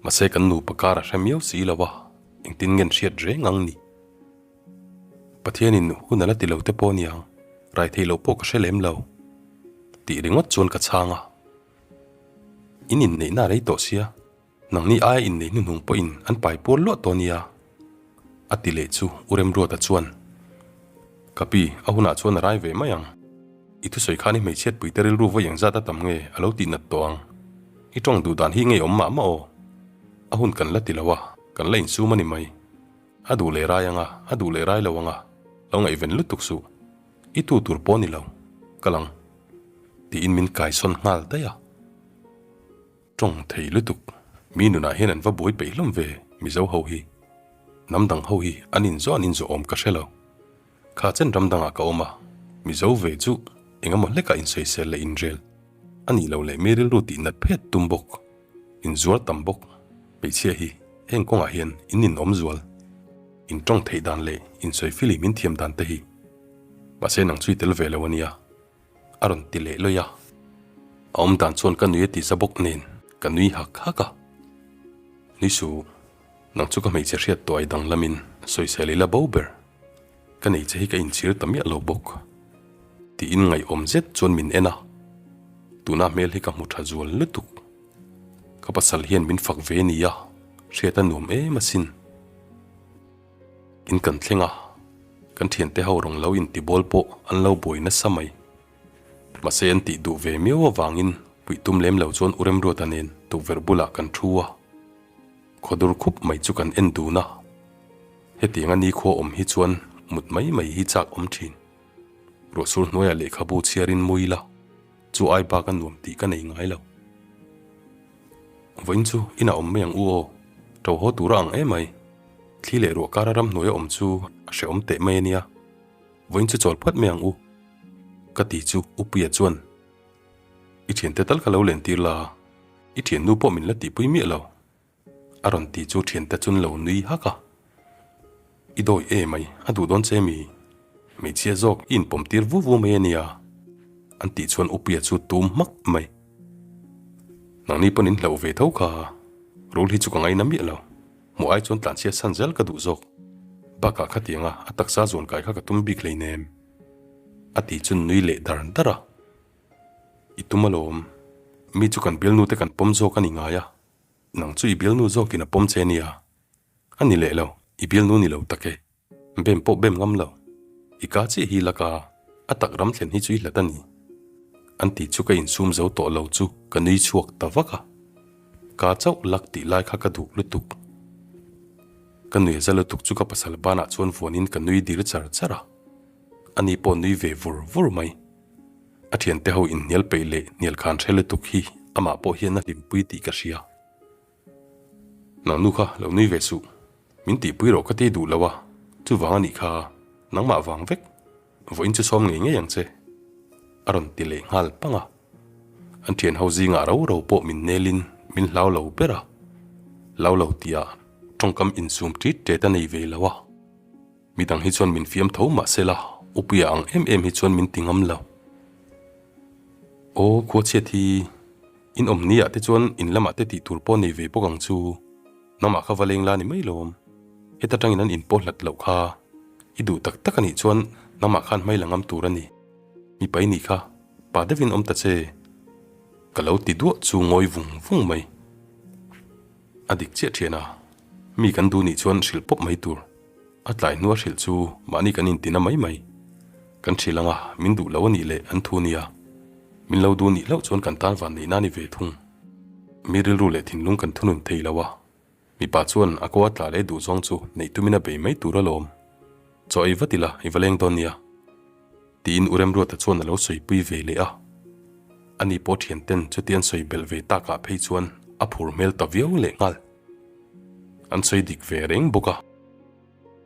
Mahse kan nupa kar a hre miau si lo a, engtin ngen hriat reng ang ni? Pathianin hun a la ti lo te pawh aniang, rai theih loh pawh ka hre lem lo. Tih ringawt chuan ka chhang a. In inneihna a rei tawh sia, nangni aia innei hnuhnung pawhin an pai puar luah tawh ania. A ti leh chu U Remruata chuan, Ka pi, a hunah chuan a rai ve mai ang. I thusawi khan i hmeichhiatpuite rilru vawi engzat a tam nge a lo tihnat tawh ang. I tawng duh dan hi ngei awm mah mah aw. A hun kan la ti lo a, kan la insum a ni mai. A duh leh rai anga, a duh leh rai lo anga, lo ngaihven lutuk suh. I tu tur pawh ni lo, ka lang. Tiin min kaisawn nghal daih a. Tawng thei lutuk, mi nunah hian an va buai peih hlawm ve Mizo ho hi. Hnam dang ho hi an inzawh an inzawh awm ka hre lo. Kha chen ram dangah ka awm a, Mizo ve chu eng emaw hlekah insawisel leh inrel a nih loh leh mi rilru tih nat phet tum bawk, inzuar tam bawk. Hmeichhia hi heng kawngah hian in ninawm zual, in tawng theih dan leh insawi filim in thiam dan te hi. Mahse nang chu i tel ve lo a nia, a rawn ti leh lawih a. A awm dan chuan ka nui a ti za bawk nen ka nui hak hak a. Nui suh, nang chu ka hmeichhe hriat tawh ai danglamin sawisel ila bo ber. Ka nei che hi ka inchhir ta miah lo bawk. Tiin ngaihawm zet chuan min en a. Tuna hmel hi ka hmu tha zual lutuk. Ka pasal hian min fak ve nia, hriat a nuam em asin. In kan thleng a, kan thiante ho rawng lo intibawl pawh an lo buai nasa mai. Mahse an tih duh ve miau avangin puih tum lem lo chuan U Remruata nen tukverh bulah kan thu a. Khawdur khup mai chu kan en dun a. Hetiang a nikhua awm hi chuan mut mai mai hi chak awm thin. Ruahsur hnuaiah lehkhabu chhiarin mui la. Chu ai bak a nuam tih ka nei ngai lo. Vawiin chu inah awm mai ang u aw, to haw tura ang emai. Thli leh ruah kara ramhnuai a awm chu a hrehawm teh mai a nia. Vawiin chu chawl phawt mai ang u, ka ti chu U Puia chuan, I thiante tal kha lo lentir la, i thiannu pawh min la tihpui miah lo, a rawn ti chu thiante chun lo nui hak a. I dawi e mai, a duh dawn che mi? Hmeichhia zawk i inpawm tir vu vu mai a nia, an tih chuan U Puia chu tum hmak mai. Nangni pawn in hlauh ve tho kha, rul hi chu ka ngaina miah lo. Hmuh ai chuan tlanchhia san zel ka duh zawk. Bakah khatianga a taksa zuan kai kha ka tum bik hleinem. A ti chu nui leh dar dar a. I tum alawm. Mi chu kan bialnu te kan pawm zawk a ni ngai a. Nang chu i bialnu zawkin a pawm che nia. A ni leh lo, i bialnu ni lo tak e. Bem pawh bem ngam lo. I ka chiah hi laka a tak ram thlen hi chu i hlat a ni. An ti chu ka insum zo tawh lo chu ka nui chhuak ta vak a. Ka chauh lak tih lai kha ka duh lutuk. Ka nui za lutuk chu ka pasal banah chuan vuanin ka nui dir char char a. Ani pawh nui ve vur vur mai. A thiante ho inhnial peih leh hnial khan hre lutuk hi amah pawh hian a hlimpui tih ka hria. Nang nu kha lo nui ve suh, min tihpui rawh ka ti duh lo a, chuvang a nih kha nangmah vang vek, vawiin chu sawm ngei ngei ang che, a rawn ti leh nghal pang a. An thian ho zingah ro ro pawh min nelin min hlau lo ber a, hlau lo tihah tawngkam insum tit tet a nei ve lo a. Midang hi chuan min fiam tho mah sela, Upuia ang em em hi chuan min ti ngam lo. Aw, khuachhiat hi in awm ni ah te chuan in lamah te tih tur pawh nei ve bawk ang chu. Nangmah kha va leng la ni mai lawm. Heta tangin an inpawh hlat loh kha. I duh tak tak a nih chuan nangmah khan hmai la ngam tur a ni. Mipa i nih kha, pa deuhin awm ta che. Ka lo ti duah chu ngawi vung vung mai. A dik chiah thian a, mi kan duh nih chuan hrilh pawp mai tur. A tlai hnua hrilh chu mahni kan intina mai mai. Kan hrilh anga min duh lo a nih leh an thu nia. Min lo duh nih hlauh chuan kan tan van neihna a ni ve thung. Mi rilru leh thinlung kan thunun thei lo a, mipa chuan a ko a tla leh duh zawng chu neih tumin a bei mai tur alawm. Chaw ei vat ila i va leng dawn nia. Tiin U Remruata chuan a lo sawipui ve leh a. Ani pawh thianten chuti an sawi belh ve takah phei chuan a phur hmel ta viau leh nghal. An sawi dik ve reng bawk a.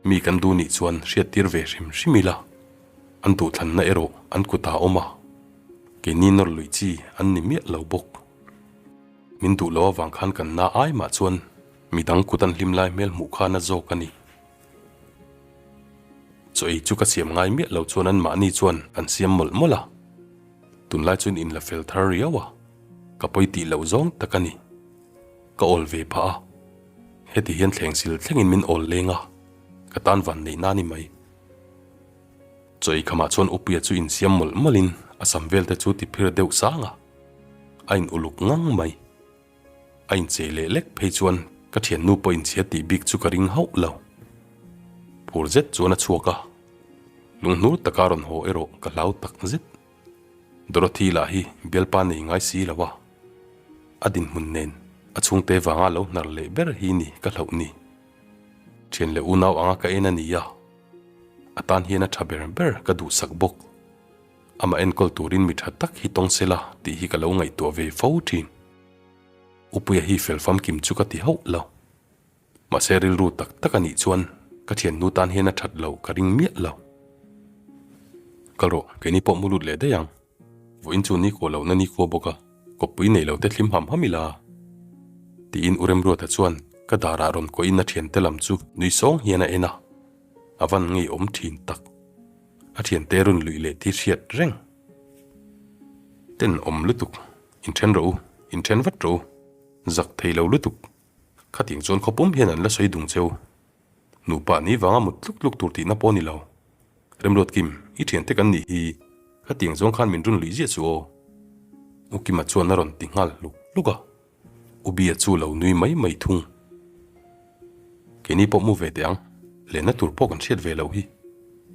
Mi kan duh nih chuan hriattir ve hrim hrim ila, an duhthlanna erawh an kutah a awm a, keini nawr luih chi an ni miah lo bawk. Min duh lo avang khan kan na ai mah chuan midang kut an hlim lai hmel hmuh kha na zawk a ni. Chaw ei chu ka siam ngai miah lo chuan anmahni chuan an siam mawlh mawlh a, tunlai chuan inla fel thar riau a, ka pawi tih loh zawng tak a ni. Ka awl ve phah a, heti hian thleng sil thlengin min awl leng a, ka tan van neih na ni mai. Chaw ei khamah chuan Upuia chu insiam mawlh mawlhin a sam vel te chu ti phir deuh sang a, a in uluk ngang mai. A inchei leh lek phei chuan ka thiannu pawh inchhia tih bik chu ka ring hauh lo. Phur zet chuan a chhuak a, lunghnur taka rawn haw erawh ka hlau tak zet. Dorothy lah hi bialpa nei ngai si lo a, a dinhmun nen a chhungte vanga lo hnar leh ber hi ni ka hlauh ni. Thian leh unau anga ka en a ni a, a tan hian a tha ber ber ka duhsak bawk. Amah enkawl turin mi tha tak hi tawng sela tih hi ka lo ngaihtuah ve fo thin. Upuia hi fel famkim chu ka ti hauh lo. Mahse rilru tak tak a nih chuan ka thiannu tan hian a that lo ka ring miah lo. Kal rawh, keini pawh mu lut leh daih ang. Vawiin chu nikhua lohna nikhua bawk a, kawppui nei lo te thlim ham ham ila. Tiin U Remruata chuan ka darah rawn kuahin a thiante lam chu nui sawng hian a en a, a van ngeiawm thin tak. A thiante rawn luih leh tih hriat reng. Tenawm lutuk, inthen rawh u, inthen vat rawh u, zak thei lo lutuk. Khatiang chuan khawpum hian an la sawi dung cheu. Nupa ni vanga mut tluk tluk tur tihna pawh a ni lo. Remruat Kim, i thiante kan nih hi. Khatiang zawng khan min run luih ziah chu aw. U Kima chuan a rawn ti nghal hluk hluk a. U Bia chu lo nui mai mai thung. Keini pawh mu ve teh ang, lenna tur pawh kan hriat ve loh hi.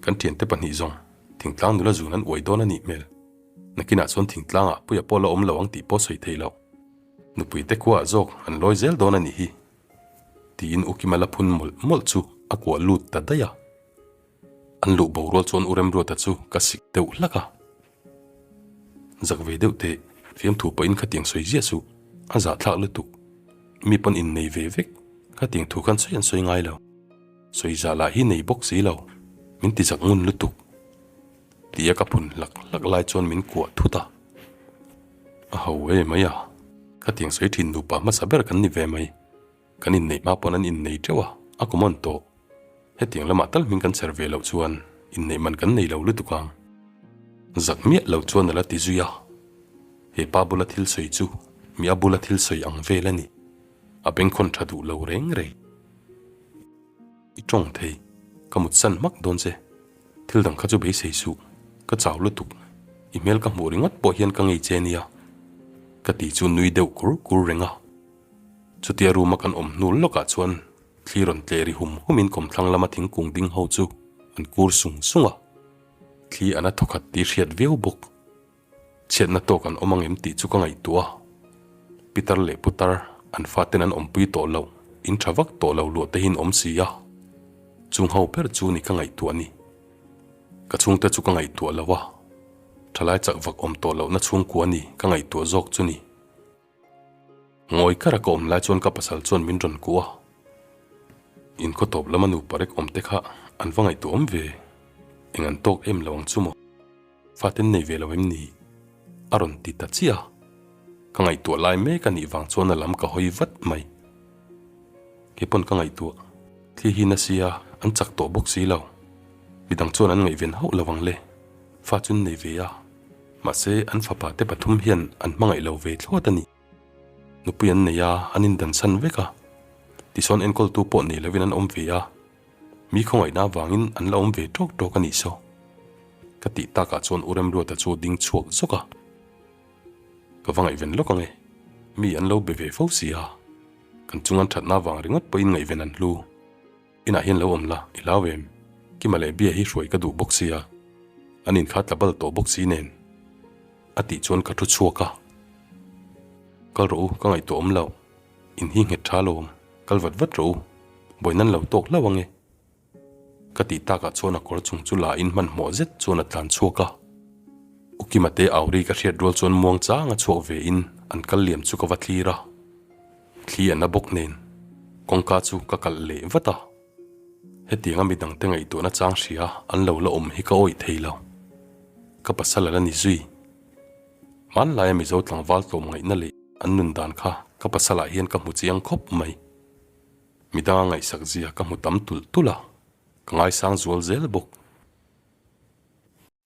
Kan thiante pahnih zawng, thingtlang nula zun an uai dawn a nih hmel. Nakinah chuan thingtlangah puia pawh la awm lo ang tih pawh sawi thei loh. Nupui te khuaah zawk an lawi zel dawn a nih hi, tiin U Kima la phun mawlh mawlh chu a kuah lut ta daih a. An luh borual chuan U Remruata chu ka sik deuh hlak a. Zak ve deuh teh, fiamthu pawhin khatiang sawi ziah suh, a zahthlak lutuk. Mi pawn innei ve vek, khatiang thu khan sawi an sawi ngai lo. Sawi zah lah hi nei bawk si lo, min ti zak ngun lutuk. Tia ka phun hlak hlak lai chuan min kuah thut a. A ho e mai a, khatiang sawi thin nupa hmasa ber kan ni ve mai. Kan inneih hma pawn an innei teuh a, a common tawh. Hetiang lamah tal hming kan chher ve loh chuan inneih man kan nei lo lutuk ang. Zak miah lo chuan a la ti zui a. He pa bula thil sawi chu mi a bula thil sawi ang vel a ni. A bengkhawn tha duh lo reng reng. I tawng thei, ka mut san hmak dawn che. Thil dang kha chu beisei suh, ka chau lutuk. I hmel ka hmuh ringawt pawh hian ka ngei che nia. Ka ti chu nui deuh kur kur reng a. Chutia room a kan awm hnu lawkah chuan thli rawn tleh ri hum humin kawmthlang lama thingkung ding ho chu an kur sung sung a. Thli an a thawkhat tih hriat viau bawk. Chhiatna tawk an awm ang em tih chu ka ngaihtuah a. Pitar leh putar an faten an awmpui tawh loh, in tha vak tawh lo luah te hi an awm si a. Chung ho ber chu ni ka ngaihtuah ni. Ka chhungte chu ka ngaihtuah lo a. Thalai chak vak awm tawh lohna chhungkua ni ka ngaihtuah zawk chu ni. Ngawi kara ka awm lai chuan ka pasal chuan min rawn kuh a. In khaw tawp lama nupa rek awm te kha an va ngaihtuah awm ve. Eng an tawk em lo ang chu maw? Faten nei ve lo em ni? A rawn ti ta chiah a. Ka ngaihtuah lai mek a nih vang chuan a lam ka hawi vat mai. Kei pawn ka ngaihtuah. Thli hi na sia an chak tawh bawk si lo. Midang chuan an ngaihven hauh lo ang le. Fa chu an nei ve a. Mahse an fapa te pathum hian an hmangaih lo ve thlawt a ni. Nupui an nei a, an indansan vek a. Tichuan enkawltu pawh nei lovin an awm ve a. Mi khawngaihna avangin an la awm ve tawk tawk a nih saw. Ka tih takah chuan U Remruata chu a ding chhuak zawk a. Ka va ngaihven lawk ang e. Mi an lo be ve fo si a. Kan chung an thatna avang ringawt pawhin ngaihven an hlu. Inah hian lo awm la, i hlau em? Kima leh Bia hi hruai ka duh bawk sia. An inkha tla bal tawh bawk si nen. A tih chuan ka thu chhuak a. Kal rawh u, ka ngaihtuah awm loh. In hi nghet tha lawm, kal vat vat rawh u, buai nan lo tawk hlauh ange. Ka tih takah chuan a kawr chung chu la in hmanhmawh zet chuan a tlan chhuak a. U Kima te au ri ka hriat rual chuan muang chang a chhuak ve in an kal liam chu ka va thlir a. Thli a na bawk nen kawngka chu ka kalh leh vat a. Hetianga midang te ngaihtuahna chang hria an lo la awm hi ka awih thei lo. Ka pasal a la ni zui. Hmanlaia Mizo tlangval tlawm ngaihna leh an nun dan kha ka pasalah hian ka hmu chiang khawp mai. Midanga ngaihsak zia ka hmu tam tulh tulh a, ka ngaisang zual zel bawk.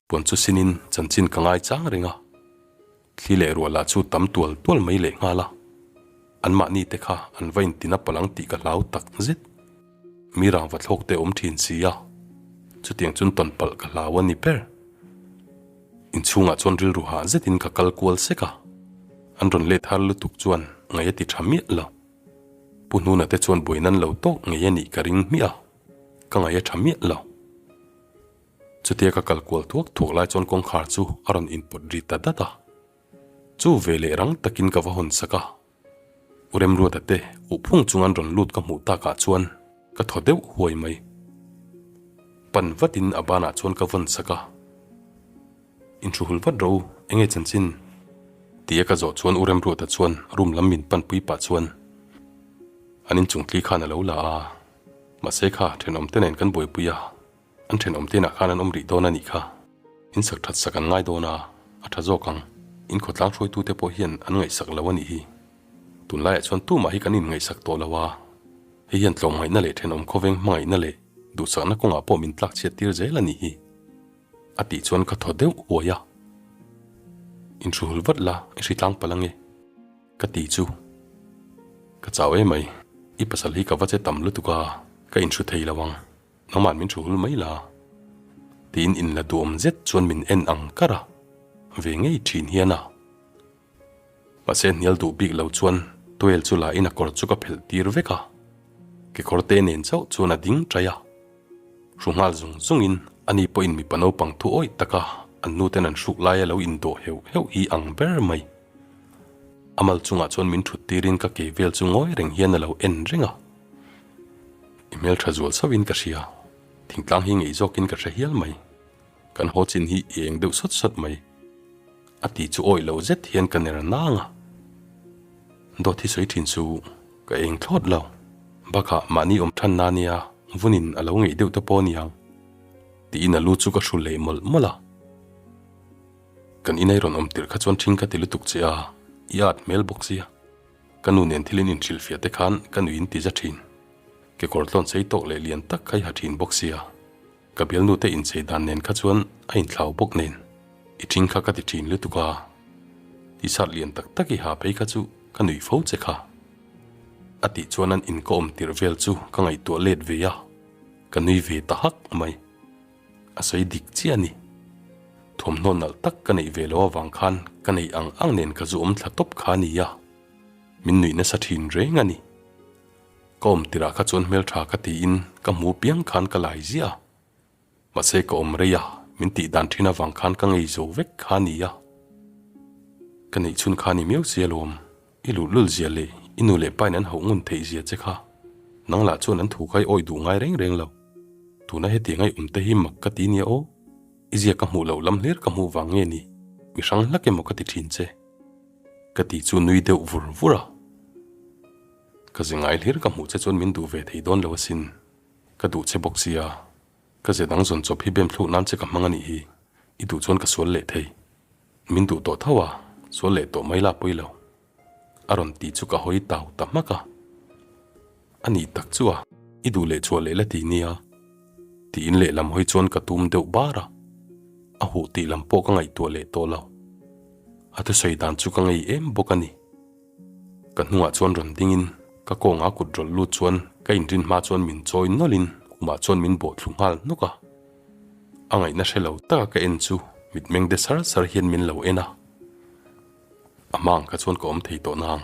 Puan chu sinin chanchin ka ngai chang reng a, thli leh ruah lah chu tam tual tual mai leh nghal a. Anmahni te kha an va intina palh ang tih ka hlau tak zet. Mi rangva thlawk te awm thin si a, chutiang chuan tawn palh ka hlau a ni ber. Inchhungah chuan rilru hah zetin ka kal kual sek a, an rawn let har lutuk chuan ngaih a ti tha miah lo. Pu Hnuna te chuan buai nan lo tawk ngei a nih ka ring hmiah a, ka ngaih a tha miah lo. Chutia ka kal kual thuak thuak lai chuan kawngkhar chu a rawn inpawt ri ta dat a, chu veleh rang takin ka va hawn sak a. U Remruata te uh phung chung an rawn lut ka hmuh takah chuan ka thaw deuh huai mai. Pan vatin a banah chuan ka vawn sak a. Inhruhul vat rawh u, enge chanchin? Tia ka zawh chuan U Remruata chuan room lam min panpui pah chuan an inchung tli khan a lo la a, mahse kha thenawmte nen kan buaipui a. An thenawm te inah khan an awm rih dawn a nih kha. In sak that sak an ngai dawn a, a tha zawk ang. In khawtlang hruaitute pawh hian an ngaihsak lo a nih hi. Tunlaiah chuan tumah hi kan inngaihsak tawh lo a, hei hian tlawmngaihna leh thenawm khawveng hmangaihna leh duhsakna kawngah pawh min tlakchhiat tir zel a nih hi. A tih chuan ka thaw deuh huai a. Inhruhul vat la, i hritlang palh ange. Ka ti chu. Ka chau emai, i pasal hi ka va che tam lutuk a, ka inhru thei lo ang. Nangmah min thu hul mai la. Tiin inla duhawm zet chuan min en ang kar a, ve ngei thin hian a. Mahse hnial duh bik lo chuan towel chu la in a kawr chu ka phelh tir vek a, kekawr te nen chauh chuan a ding ṭai a. Hru nghal zung zung in ani pawhin mipa naupang thu awih taka an nu ten an hruk laia lo indawh heuh heuh hi ang ber mai. A mal chungah chuan min thut tirin ka ke vel chu ngawi reng hian a lo en reng a. I hmel tha zual sauhin ka hria, thingtlang hi ngeih zawkin ka hre hial mai. Kan haw chin hi i eng deuh sawt sawt mai. A ti chu awih lo zet hian ka ner nang a. Dawt hi sawi thin chu ka eng thlawt lo. Bakah mahni awm than na nia vunin a lo ngeih deuh te pawh a niang. Tiin a lu chu ka hru leh mawlh mawlh a. Kan inei rawn awm tirh kha chuan ṭhing ka ti lutuk che a, i at hmel bawk sia. Ka nu nen thil in inhrilhfiah te khan ka nui in ti za ṭhin. Kekawr tlawn sei tawk leh lian tak kha i ha ṭhin bawk sia. Ka bialnu te inchei dan nen kha chuan a inthlau bawk nen. I ṭhing kha ka ti ṭhin lutuk a. T-shirt lian tak tak i ha phei kha chu ka nui fo che kha. A tih chuan an in ka awm tirh vel chu ka ngaihtuah let ve a, ka nui ve ta hak mai. A sawi dik chiah a ni. Thawmhnaw nalh tak ka neih ve lo avang khan ka neih ang ang nen ka zu awm thla tawp kha a ni a, min nuih nasa thin reng a ni. Ka awm tirah kha chuan hmeltha ka tiin ka hmu piang khan ka lai ziah a, mahse ka awm rei a, min tih dan thin avang khan ka ngei zo vek kha a ni a. Ka neih chhun kha a ni miau sia lawm, i luhlul zia leh i nu leh pain an hauh ngun theih zia che kha nang lah chuan an thu kha i awi duh ngai reng reng lo. Tuna hetiang a i awm te hi mak ka ti nia aw, i zia ka hmuh loh lam hlir ka hmuh vang nge ni, mi hrang hlak emaw ka ti thin che. Ka ti chu nui deuh vur vur a. Ka ze ngai hlir ka hmuh che chuan min duh ve thei dawn lo asin, ka duh che bawk sia, ka ze dang zawn chawp hi bem thluk nan che ka hmang a nih hi, i duh chuan ka sual leh thei. Min duh tawh tho a, sual leh tawh mai la pawi lo. A rawn ti chu ka hawi tau ta hmak a. A nih tak chu a, i duh leh chhuah leh la ti nia. Tiin lehlam hawi chuan ka tum deuh bar a, a huh tih lam pawh ka ngaihtuah leh tawh lo. A thusawi dan chu ka ngei em bawk a ni. Ka hnungah chuan rawn dingin ka kawnga kut rawlh lut chuan ka inrin hma chuan min chawi nawlhin khumah chuan min bawh thlu nghal hnawk a. A ngaihna hre lo taka ka en chu mitmeng de sar sar hian min lo en a. A hma ang kha chuan ka awm thei tawh nang.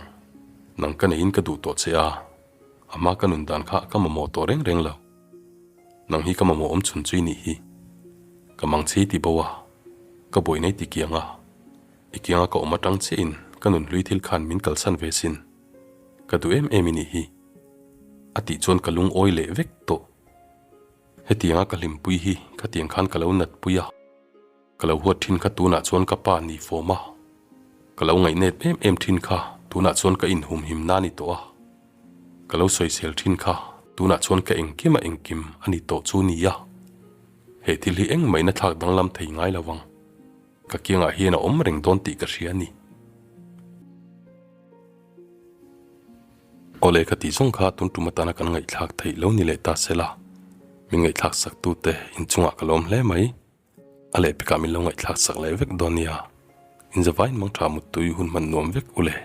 Nang ka neiin ka duh tawh che a, a hma ka nun dan kha ka mamawh tawh reng reng lo. Nang hi ka mamawh awm chhun chu i nih hi. Ka mang chhi ti bo a, ka buai nei ti kiang a. I kianga ka awm atang chiahin ka nun hlui thil khan min kalsan ve sin. Ka duh em em i nih hi. A tih chuan ka lungawi leh vek tawh. Hetianga ka hlimpui hi khatiang khan ka lo natpui a. Ka lo huat thin kha tunah chuan ka pa ni fawm a. Ka lo ngaihnep em em thin kha tunah chuan ka inhumhim na ni tawh a. Ka lo sawisel thin kha tunah chuan ka engkim a engkim a ni tawh chu nia. He thil hi engmah in a thlak danglam thei ngai lo ang. Ka kiangah hian a awm reng dawn tih ka hria a ni. Awle ka tih zawng kha tun tum atana kan ngaihthlak theih lo ni leh ta sela, min ngaihthlak sak tute inchungah ka lawm hle mai. A lehpekah min lo ngaihthlak sak leh vek dawn nia. Inzavain mangtha muttui hun hman nuam vek u le.